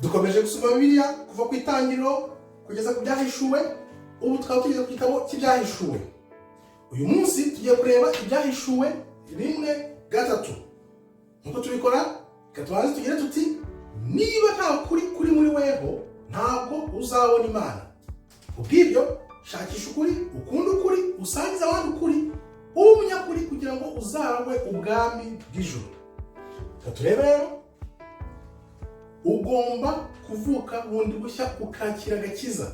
Dukomeje gusoma Bibiliya kuva ku Itangiriro kugeza ku Byahishuwe. Ubu tukaba tugeze ku gitabo cy'Ibyahishuwe. Uyu munsi tugiye kureba Ibyahishuwe 1:3. Nk'uko tubikora, reka tubanze tugire tuti: niba nta kuri kuri muri weho, ntabwo uzabona Imana. Kubw'ibyo, shakisha ukuri, ukunde ukuri, usangize abandi ukuri, ube umunyakuri kugira ngo uzaragwe ubwami bw'ijuru. Reka turebe rero. Ugomba kuvuka bundi bushya, ukakira agakiza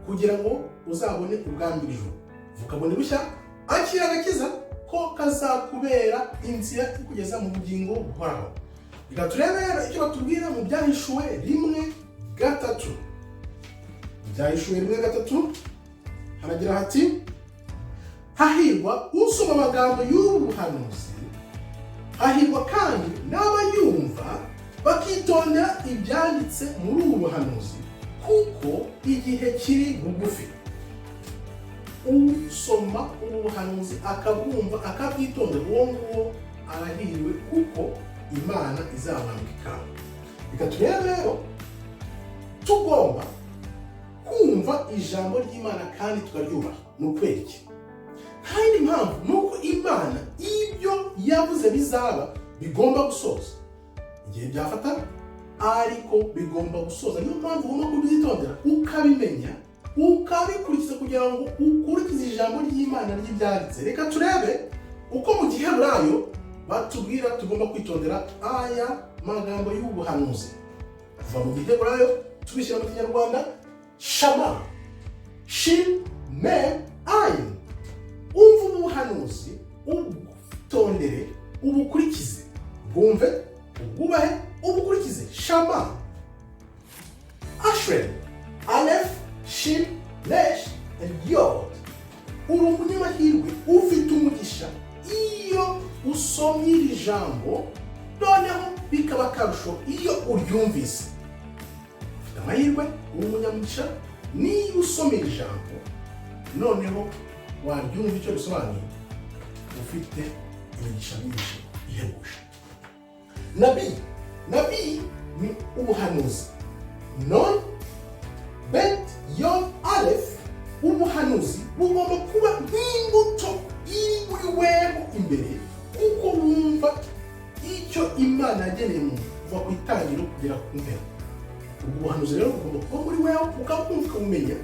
kugira ngo uzabone ubwami bw'ijuru. Vuka bundi bushya, akira agakiza, ko kazakubera inzira ikugeza mu bugingo buhoraho. Reka turebe rero icyo batubwira mu Byahishuwe 1:3. Ibyahishuwe 1:3 haragira hati: "Hahirwa usoma amagambo y'ubu buhanuzi, hahirwa kandi n'abayumva bakitondera ibyanditse muri ubu buhanuzi, kuko igihe kiri bugufi." Usoma ubu buhanuzi, akabwumva, akabwitondera, uwo nguwo arahiriwe, kuko Imana izamwambika ikamba. Reka turebe rero. Tugomba kumva ijambo ry'Imana kandi tukaryubaha. Ni ukubera iki? Nta yindi mpamvu, ni uko Imana ibyo yavuze bizaba, bigomba gusoza. Igihe byafata, ariko bigomba gusoza. Niyo mpamvu ugomba kubyitondera, ukabimenya, ukabikurikiza, kugira ngo ukurikize ijambo ry'Imana ry'ibyanditse. Reka turebe uko mu Giheburayo batubwira tugomba kwitondera aya magambo y'ubuhanuzi. Kuva mu Giheburayo tubishyira mu Kinyarwanda: shama, shin, mem, ayin. Umva ubu buhanuzi, ubutondere, ubukurikize. Bwumve, ubwubahe, ubukurikize. Shama: ashrei, alef, shin, resh and yod. Uri umunyamahirwe, ufite umugisha iyo usomye iri jambo, noneho bikaba akarusho iyo uryumvise. Ufite amahirwe, uri umunyamugisha niba usoma iri jambo, noneho waryumva icyo bisobanuye. Ufite imigisha myinshi ihebuje. Nabi, nabi ni ubuhanuzi. Non, bet, yod, alef. Ubuhanuzi bugomba kuba nk'imbuto iri muri weho imbere, kuko wumva icyo Imana yageneye muntu kuva ku itangiriro kugera ku mpera. Ubwo buhanuzi rero bugomba kuba muri weho, ukabwumva, ukabumenya,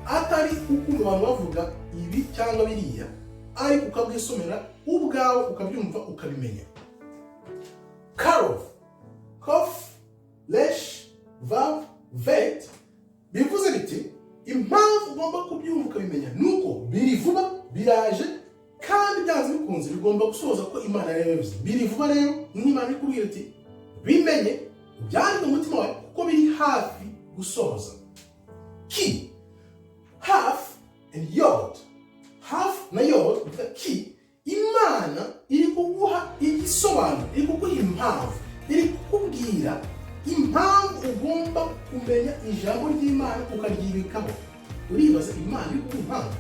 atari ukumva abantu bavuga ibi cyangwa biriya, ariko ukabwisomera ubwawe, ukabyumva, ukabimenya. Karov, kof, resh, vav, vet. Bivuze biti: impamvu ugomba kubyumva, ukabimenya, ni uko biri vuba, biraje, kandi byanze bikunze bigomba gusoza, ko Imana rero yabivuze. Biri vuba rero, n'Imana iri kubwira iti: "Bimenye, ubyandike mu mutima wawe, kuko biri hafi gusohoza." Ki, haf and yod. Haf na yod bivuga ki. Imana iri kuguha igisobanuro, iri kuguha impamvu, iri kukubwira impamvu ugomba kumenya ijambo ry'Imana, ukaryibikaho. Uribaza, Imana iri kuguha impamvu.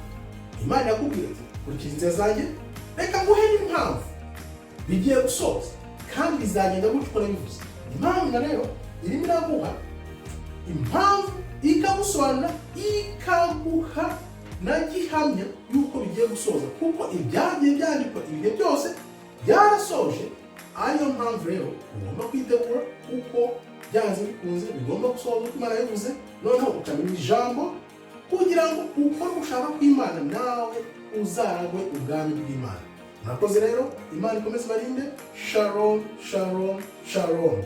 Imana irakubwira ati: "Kurikira inzira zanjye, reka nguhe n'impamvu. Bigiye gusoza kandi bizagenda gutyo uko nabivuze." Imana rero irimo iraguha impamvu, ikagusobanura, ikaguha na gihamya y'uko bigiye gusoza, kuko ibyagiye byandikwa ibihe byose byarasoje. Ariyo mpamvu rero ugomba kwitegura, kuko byanze bikunze bigomba gusohoza uko Imana yabivuze. Noneho ukamenya ijambo kugira ngo ukore ugushaka kw'Imana, nawe uzaragwe ubwami bw'Imana. Murakoze rero, Imana ikomeze ibarinde. Shalom, shalom, shalom.